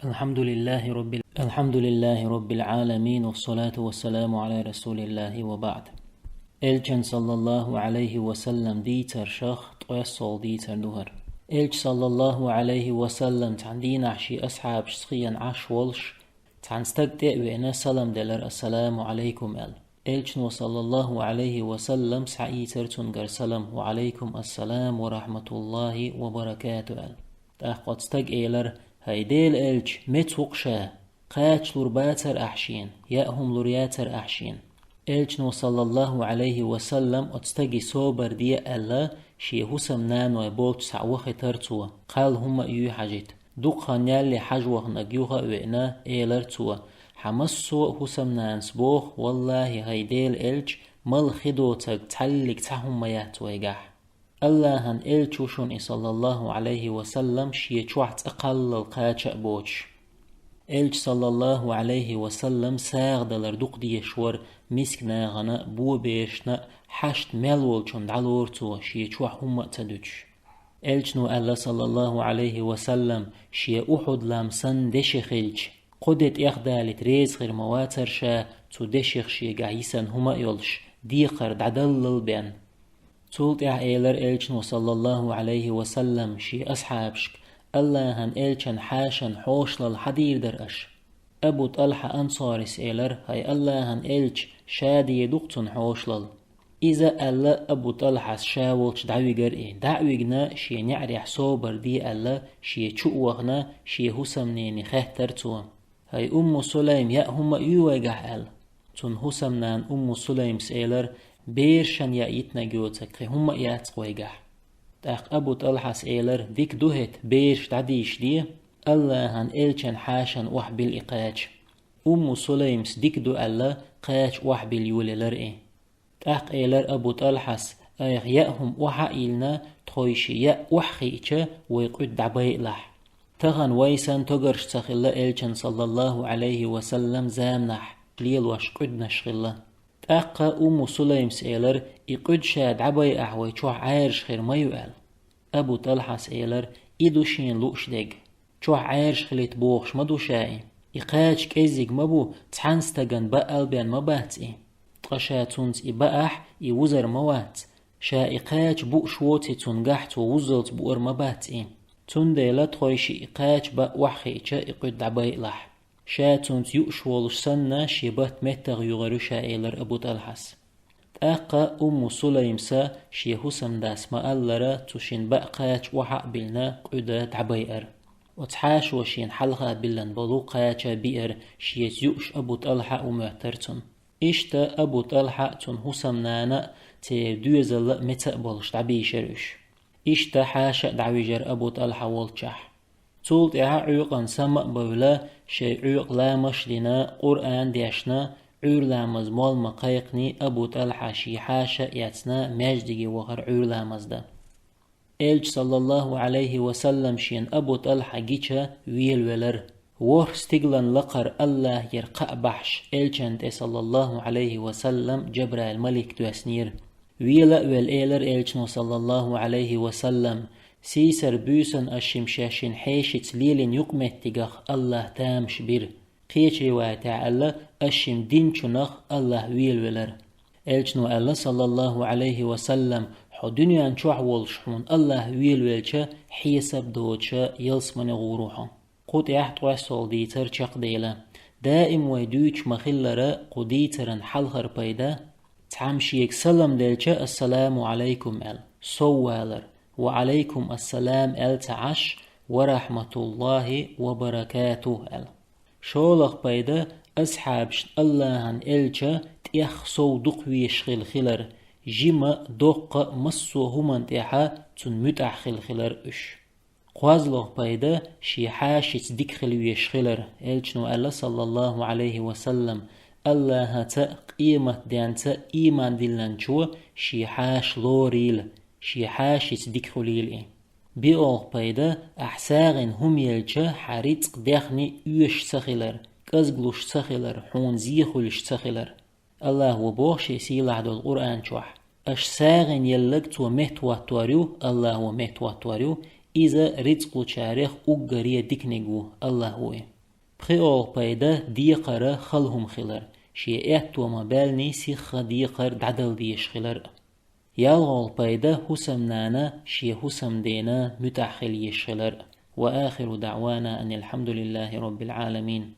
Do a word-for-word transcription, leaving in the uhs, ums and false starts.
الحمد لله رب ال- الحمد لله رب العالمين، والصلاة والسلام على رسول الله، وبعد. Элчан, саллаллаху алейхи ва саллам, дийцаршах ткъоьссалгӀа дийцар ду хӀара. Элча, саллаллаху алейхи ва саллам, цхьан дийнахьа ший асхьабашца хиъна Ӏаш волуш, цхьана стага тӀе а веана, салам делар: «Ассаламу алейкум», – аьлла. Элчано, саллаллаху алейхи ва саллам, схьаийцар цуьнгара салам: «Ва алейкум ассалам ва рахматуллахи ва баракату», – аьлла. ТӀаккха оцу стага элар: «ХӀай Делан элча, меца ву-кх ша? Кхача лур бацара ахь шена, яа хӀума лур яцара ахь шена?» Элчано, саллаллаху алейхи ва саллам, оцу стаге собар де аьлла, шен хӀусамнаной болчу схьа вахийтар цо, кхалла хӀума а юй хьажийта. Дукха хан ялале хьажа ваханарг юха а веана, элар цо: «Хьан массо а хӀусамнанас боху, валлахи, хӀай Делан элча, мала хи доцург цхьаллиг цхьа хӀума ма яц вайгахь». Аллахьан элча ву шуна и, саллаллаху алейхи ва саллам, шен чохь цкъа кхаллал кхача а боцуш. Элча, саллаллаху алейхи ва саллам, сагӀа далар дукха дезаш вара мискачу нахана а, боберашна а, хьашт мел волчунна дӀалора цо, шен чохь хӀумма а ца дуьтуш. Элчано аьлла, саллаллаху алейхи ва саллам, шен Ухьуд-лам санна деши хилча, кхо де тӀехдалийта реза хир ма вацара ша, цу деших шегахь йисина хӀума а йолуш, декхар дӀадаллал бен. Цул тӀаьхьа элар Элчано, саллаллаху алейхи ва саллам, шен асхьабашка, Аллахьан элчан хьашан хьошалла хьан дийр дара аша? Абу ТӀалхьа Ансорис элар: «ХӀай Аллахьан элча, ша дийр ду-кх цунна хьошалла». Иза аьлла, Абу ТӀалхьас ша волчу дӀавигар и. ДӀа а вигна, шен неӀарехь собар де аьлла, шен чу а вахана, шен хӀусамнене хаьттар цо: «ХӀай Умму Сулайм, яа хӀума а юй вайгахь?» – аьлла. Цунна хӀусамнана Умму Сулаймас элар: «Берашна яа йитинарг йоцург кхин хӀумма а яц-кх вайгахь». ТӀаккха Абу ТӀалхьас элар: «Дика ду хӀета, бераш дӀадийшаде, Аллахьан элчан хьашана охьабилла и кхача». Умму Сулаймас дика ду аьлла, кхача охьабилла йолаелира и. ТӀаккха элар Абу ТӀалхьас: «Айхьа яа хӀума охьа а йиллина, тхойши яа охьахиъча, вай къуьд дӀабайалахь. Тахана вай санна тогарш ца хилла Элчан, саллаллаху алейхи ва саллам, заманахь, лелош къуьднаш хилла». ТӀаккха Умму Сулаймас элар: «И къуьд ша дӀабайахь, вай чохь Ӏаьржа хир ма ю», – аьлла. Абу ТӀалхьас элар: «И ду шена лууш дерг. Чохь Ӏаьржа хилийта бохуш ма ду ша и. И кхача кӀеззиг ма бу, цхьана стагана баал бен ма бац и. Ткъа ша цунца и баахь, и вузар ма вац. Ша и кхача бууш воций цуьнгахь, цо вуззалц буур ма бац и. Цундела тхойши и кхача баа охьахиъча, и къуьд дӀабайалахь. Ша цунца юуш волуш санна, шен батта меттах юьгӀур ю ша», – элар Абу ТӀалхьас. ТӀаккха Умму Сулаймса шен хӀусамдас ма-аллара, цу шина баа кхача охьа а биллина, къуьда дӀабайара. Оцу хьашо шена хьалха биллина болу кхача биара, шеца юуш Абу ТӀалхьа а ву моьттара цунна. Иштта Абу ТӀалхьа а, цуьнан хӀусамнана а, церан доьзал а меца а болуш дӀабийшира уьш. Иштта хьаша а дӀавижира Абу ТӀалхьа волчохь. Цул тӀаьхьа Ӏуьйкъана сама а бевлла, шайн Ӏуьйкъа ламазаш а дина, Къуръан а дешна, Ӏуьйра ламаза молла ма кхайкхиний, Абу ТӀалхьа шен хьаша а эцна, маьждиге вахара Ӏуьйра ламаз дан. Элча, саллаллаху алейхи ва саллам, шена Абу ТӀалхьа гича, велавелара. ВорхӀ стигалан лакхара Аллахьера кхаъ бахьаш, Элчанна тӀе, саллаллаху алейхи ва саллам, Джабраил малик доьснера. Вела а велла, элара Элчано, саллаллаху алейхи ва саллам: «Сийсара буьйсанна ас шимма шаьшшинна хьешица лелийна юкъаметтигах Аллахьа тамаш бира». Кхечу риваятехь аьлла: «Ас шимма динчунах Аллахь велавелара». Элчано аьлла, саллаллаху алейхи ва саллам: «Хьо дуьнен чохь волуш хьуна Аллахь велавелча, хьесап доцуша ялсамане гӀур ву хьо». Кху тӀехь ткъоьссалгӀа дийцар чекхдела. Даим вай дуьйцуш ма-хиллара, кху дийцаран хьалхара пайда: цхьамма шега салам делча, «Ассаламу алейкум», – аьлла, соввалар, «Ва алейкум ассалам», – аьлла ца Ӏаш, «Ва рахматуллахи ва баракатух», – аьлла. ШолгӀа пайда: асхьабашна Аллахьан Элча тӀех сов дукха везаш хилла хилар, жима а, доккха а, массо а хӀуманна тӀехьа цунна муьтӀахь хилла хилар уьш. КхозлагӀа пайда: шен хьашица дика хила везаш хилар. Элчано аьлла, саллаллаху алейхи ва саллам: «Аллахьаца а, къематденца а ийман диллинчо шен хьаша лорийла, шен хьашица дика хуьлийла и». БоьалгӀа пайда: ахь сагӀина хӀума елча, хьан рицкъ дехний оьшуш ца хилар, кӀезиглуш ца хилар, хьуна зе хуьлуш ца хилар. Аллахьо боху шен сийлахь долу Къуръан чохь: «Аша сагӀина елларг Цо меттахӀоттор ю», Аллахьо меттахӀоттор ю, «иза рицкъ лучарех уггаре диканиг ву», Аллахь ву и. ПхеоагӀа пайда декхар хала хӀума хилар, шен аьттув ма баьллинеи сиха декхар дӀадала дезаш хилар. ЯлгӀагӀа пайда хӀусамнана шен хӀусамдена муьтӀахь хила езаш хилар. وآخر دعوانا أن الحمد لله رب العالمين.